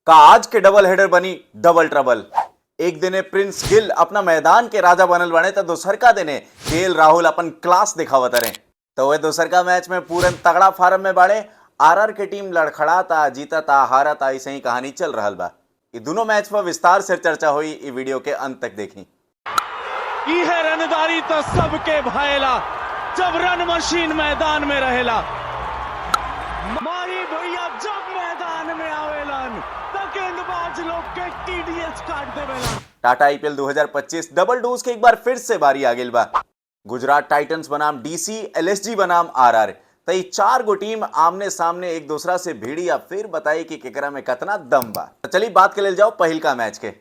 का आज के डबल हेडर बनी डबल ट्रबल। एक दिने प्रिंस गिल अपना मैदान के राजा बनल बने तो दोसरका दिने के राहुल अपन क्लास दिखावत रहे। तो वह दोसरका मैच में पूरन तगड़ा फार्म में बाड़े। आरआर के टीम लड़खड़ाता, जीतता, हारता, ऐसे ही कहानी चल रहा बा। ये दोनों मैच पर विस्तार से चर्चा हुई, ये वीडियो के अंत तक देखी। इहे रनदारी तो सबके भाएला जब रन मशीन मैदान में रहेला। माही भैया जब मैदान में आवेलन त गेंदबाज लोग के टीडीएस काट देवेलन। टाटा आईपीएल 2025 डबल डोज के एक बार फिर से बारी आ गई बा। गुजरात टाइटंस बनाम डीसी, एलएसजी बनाम आरआर। त ई चार गो टीम आमने सामने एक दूसरा से भिड़ी आ फिर बताई कि केकरा में कतना दम बा। तो चलिए बात कर ले जाओ पहिल का मैच के।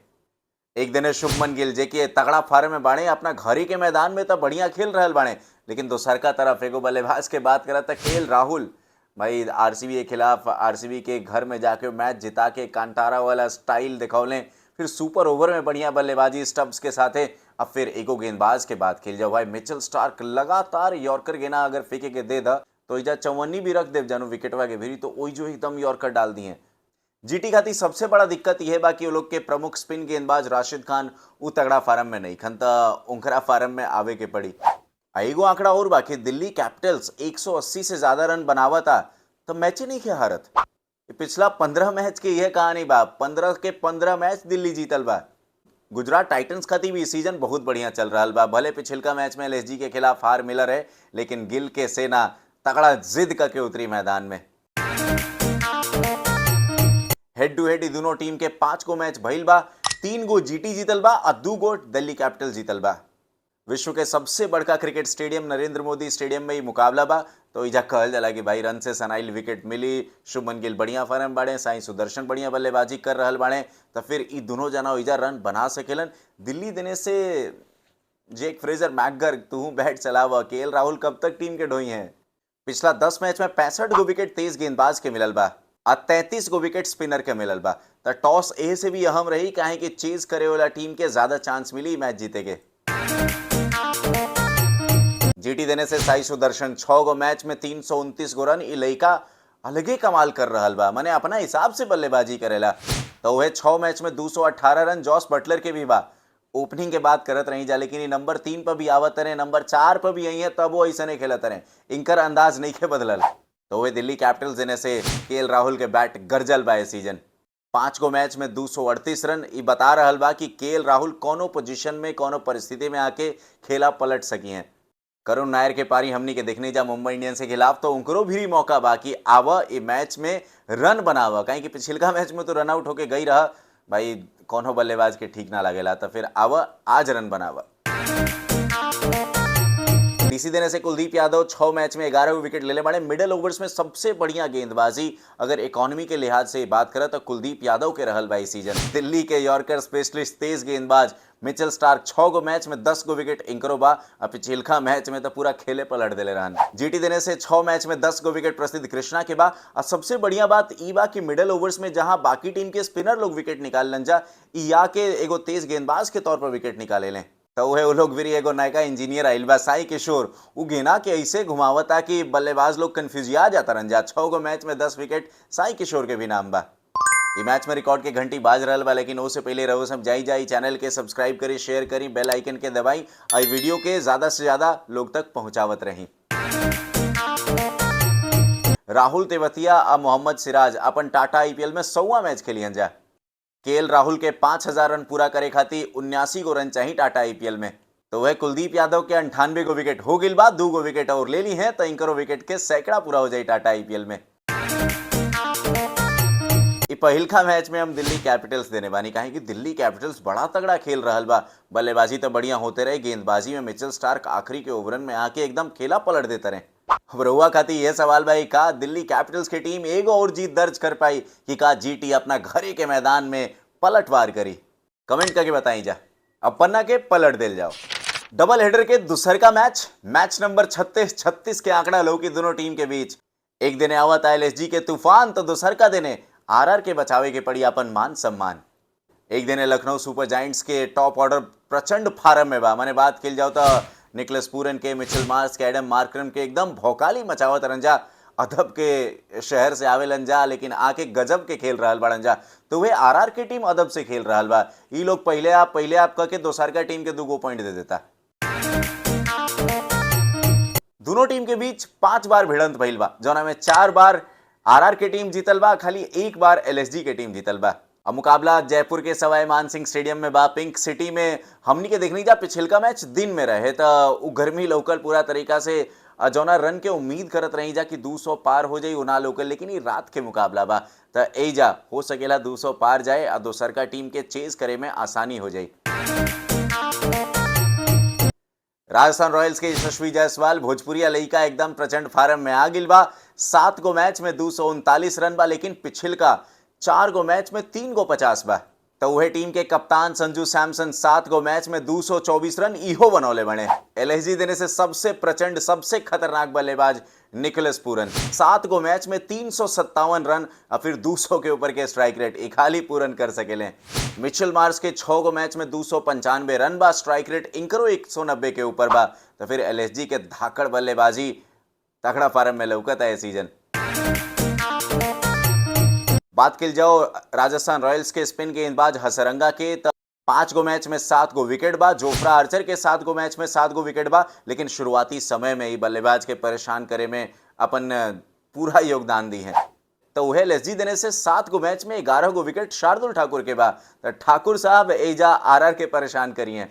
एक दिन शुभमन गिल जे कि तगड़ा फार्म में बाड़े, अपना घरी के मैदान में तो बढ़िया खेल रहल बाड़े, लेकिन दोसरका तरफ एगो बल्लेबाज के बात करत त के राहुल भाई आरसीबी के खिलाफ आरसीबी के घर में जाके मैच जिता के कांटारा वाला स्टाइल दिखौले, फिर सुपर ओवर में बढ़िया बल्लेबाजी स्टम्प्स के साथे। अब फिर एगो गेंदबाज के बाद खेल जाओ भाई, मिचेल स्टार्क लगातार यॉर्कर गेना अगर फेंके के दे दा तो इजा चौवन्नी भी रख देव जानू विकेटवा के भिरी तो वही जो एकदम यॉर्कर डाल दिए। जीटी खातिर सबसे बड़ा दिक्कत यह बा कि वो लोग के प्रमुख स्पिन गेंदबाज राशिद खान उ तगड़ा फार्म में नहीं खन, त उनकरा फार्म में आवे के पड़ी। आ एगो आंकड़ा और बाकी, दिल्ली कैपिटल्स 180 से ज्यादा रन बनावता तो मैच ही नहीं के हारत। पिछला 15 मैच के यह कहानी बा, 15 के 15 मैच दिल्ली जीतल बा। गुजरात टाइटंस खातिर भी सीजन बहुत बढ़िया चल रहा बा। भले पिछलका मैच में एलएसजी के खिलाफ हार मिला रहे, लेकिन गिल के सेना तगड़ा जिद करके उतरी मैदान में। हेड टू हेड दोनों टीम के 5 गो मैच भइल बा, 3 गो जीटी जीतल बा आ 2 गो दिल्ली कैपिटल जीतल बा। विश्व के सबसे बड़का cricket stadium Narendra Modi stadium में ही मुकाबला बा। तो इजा कहल जाला कि भाई रन से सनाइल विकेट मिली। शुभमन गिल बढ़िया फॉर्म बाड़े, साई सुदर्शन बढ़िया बल्लेबाजी कर रहल बाड़े, तो फिर ई दोनों जना इजा रन बना सकेलन। दिल्ली देने से जेक फ्रेजर मैकगर्क तू बैट चलावा, के राहुल कब तक टीम के ढोई हैं। पिछला 10 मैच में 65 गो विकेट तेज गेंदबाज के मिलल बा आ 33 गो विकेट स्पिनर के मिलल बा। त टॉस ए से भी अहम रही, काहे कि चेज करे वाला टीम के ज्यादा चांस मिली मैच जीते के। जीटी देने से साई सुदर्शन 6 गो मैच में 329 गो रन, ई लइका अलगे कमाल कर रहल बा, माने अपना हिसाब से बल्लेबाजी करेला। तो वह 6 मैच में 218 रन जॉस बटलर के भी बा। ओपनिंग के बात करत रही जा, लेकिन नंबर 3 पर भी आवत रहे, नंबर 4 पर भी आई है, तब वो ऐसा नहीं खेलत रहे, इनकर अंदाज नहीं के बदलल। तो वह दिल्ली कैपिटल्स देने से के राहुल के बैट गरजल बा। सीजन 5 गो मैच में 238 रन, ये बता रहल बा कि के राहुल कोनो पोजीशन में कोनो परिस्थिति में आके खेला पलट सकी हैं। करुण नायर के पारी हमनी के देखने जा मुंबई इंडियंस के खिलाफ, तो उनको भी मौका बाकी आवा ये मैच में रन बनावा, कहीं कि पिछलका मैच में तो रन आउट होके गई रहा भाई, कोनो बल्लेबाज के ठीक ना लगेला, तो फिर आवा आज रन बनावा। डीसी देने से कुलदीप यादव 6 मैच में 11 विकेट ले ले बड़े। मिडल ओवर्स में सबसे बढ़िया गेंदबाजी अगर इकोनॉमी के लिहाज से बात करें तो कुलदीप यादव के रहल भाई सीजन। दिल्ली के यॉर्कर स्पेशलिस्ट तेज गेंदबाज मिचेल स्टार्क 6 गो मैच में 10 गो विकेट इंकरो बा। अब पिछिलका मैच में तो पूरा खेले पलट देले रहन। जीटी देने से 6 मैच में 10 गो विकेट प्रसिद्ध कृष्णा के बा। और सबसे बढ़िया बात ई बा कि मिडल ओवर्स में जहां बाकी टीम के स्पिनर लोग विकेट निकाल लन जा, ई आके एगो तेज गेंदबाज के तौर पर विकेट निकाले लें। तो वह वो लोग भी एगो नयका इंजीनियर आइल बा साई किशोर, उ गेना के ऐसे घुमावता कि बल्लेबाज लोग कंफ्यूजिया जाता रन जा। 6 गो मैच में 10 विकेट साई किशोर के भी नाम बा। ये मैच में रिकॉर्ड के घंटी बाज रहल बा, लेकिन उससे पहले रहो सब जाई जाई चैनल के सब्सक्राइब करी, शेयर करी, बेल आइकन के दबाई और वीडियो के ज्यादा से ज्यादा लोग तक पहुंचावत रही। राहुल तेवतिया और मोहम्मद सिराज अपन टाटा आईपीएल में 100वां मैच खेलियन जा। के राहुल के 5000 रन पूरा करे खातिर 79 गो रन चाहिए टाटा आईपीएल में। तो वह कुलदीप यादव के 98 गो विकेट हो गिल बा, 2 गो विकेट और ले ली है तो इनकरो विकेट के सैकड़ा पूरा हो जाए टाटा आईपीएल में। ई पहिलका मैच में हम दिल्ली कैपिटल्स देने बानी, काहे कि दिल्ली कैपिटल्स बड़ा तगड़ा खेल रहल बा। बल्लेबाजी तो बढ़िया होते रहे, गेंदबाजी में मिचेल स्टार्क आखिरी के ओवरन में आके एकदम खेला पलट देते रहे। अब रउआ खातिर यह सवाल भाई, का दिल्ली कैपिटल्स की टीम एगो और जीत दर्ज कर पाई कि का जीटी अपना घरे के मैदान में पलटवार करी? कमेंट करके बताई जा। अब पन्ना के पलट दिल जाओ। डबल हेडर के दूसर का मैच, मैच नंबर 36, 36 के आंकड़ा लो की दोनों टीम के बीच। एक दिन आवत एलएसजी के तूफान तो दूसर का दिन आरआर के बचावे के पड़ी अपन मान सम्मान। एक दिन लखनऊ सुपर जायंट्स के टॉप ऑर्डर प्रचंड फार्म में बा, माने बात खेल जाओ तो निकलस पूरन के, मिचेल मार्श के, एडम मार्क्रम के एकदम भौकाली मचावत रंजा। अदब के शहर से आवेलन जा, लेकिन आके गजब के खेल रहल बाड़न जा। तो वे आरआर के टीम अदब से खेल रहल बा। ई लोग पहले आप कह के दोसरका टीम के 2 पॉइंट दे देता। दोनों टीम के बीच 5 बार भिड़ंत भइल बा, जौना में 4 बार आरआर के टीम जीतल बा, खाली 1 बार एलएसजी के टीम जीतल बा। अब मुकाबला जयपुर के सवाई मानसिंह स्टेडियम में बा। पिंक सिटी में हमनी के देखनी जा पिछलका मैच दिन में रहे त उ गर्मी लोकल पूरा तरीका से जौना रन के उम्मीद करत रही जा कि 200 पार हो जाई उना लोकल, लेकिन ये रात के मुकाबला बा त एजा हो सकेला 200 पार जाए और दोसरका टीम के चेज करे में आसानी हो जाई। राजस्थान रॉयल्स के यशस्वी जायसवाल भोजपुरिया लइका एकदम प्रचंड फार्म में आ गिल बा। 7 गो मैच में 239 रन बा, लेकिन पिछिलका 4 गो मैच में 3 गो 50 बा। तो वह टीम के कप्तान संजू सैमसन 7 गो मैच में 224 रन इहो बनौले बने। एलएसजी देने से सबसे प्रचंड सबसे खतरनाक बल्लेबाज निकोलस पूरन 7 गो मैच में 357 रन और फिर 200 के ऊपर के स्ट्राइक रेट एक पूरन कर सकेले। मिचेल मार्श के 6 गो मैच में 295 रन बा, स्ट्राइक रेट इंकरो 190 के ऊपर बा। तो फिर एलएसजी के धाकड़ बल्लेबाजी तगड़ा फार्म में लौकत है सीजन। बात कल जाओ राजस्थान रॉयल्स के स्पिन गेंदबाज हसरंगा के, तो 5 गो मैच में 7 गो विकेट बा। जोफ्रा आर्चर के 7 गो मैच में 7 गो विकेट बा, लेकिन शुरुआती समय में ही बल्लेबाज के परेशान करे में अपन पूरा योगदान दी है। तो वह एलएसजी देने से 7 गो मैच में 11 गो विकेट शार्दुल ठाकुर के बा। तो ठाकुर साहब एजा आरआर के परेशान करिए।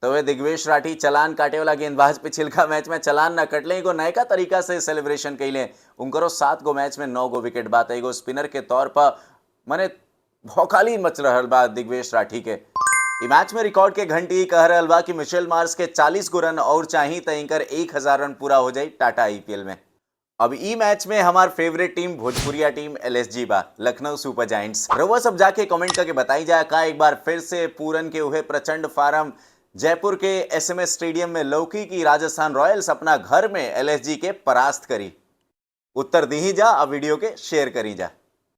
तो वह दिग्वेश राठी चलान काटे वाला गेंदबाज पिछिलका मैच में चलान न कटले, एगो नयका तरीका से सेलिब्रेशन कैले। उनकरो 7 गो मैच में 9 गो विकेट बा। एगो स्पिनर के तौर पर मने भौकाली मच रहल बा दिग्वेश राठी के। ई मैच में रिकॉर्ड के घंटी कह रहल बा कि मिशेल मार्श के 40 गो रन और चाही त इनकर 1000 रन पूरा हो जाई टाटा आईपीएल में। अब ई मैच में हमार फेवरेट टीम भोजपुरिया टीम एलएसजी बा, लखनऊ सुपर जायंट्स। रउआ सब जाके कमेंट करके बताई जाए का एक बार फिर से पूरन के हुए प्रचंड फार्म जयपुर के एसएमएस स्टेडियम में लौकी की राजस्थान रॉयल्स अपना घर में एलएसजी के परास्त करी। उत्तर दी ही जा और वीडियो के शेयर करी जा।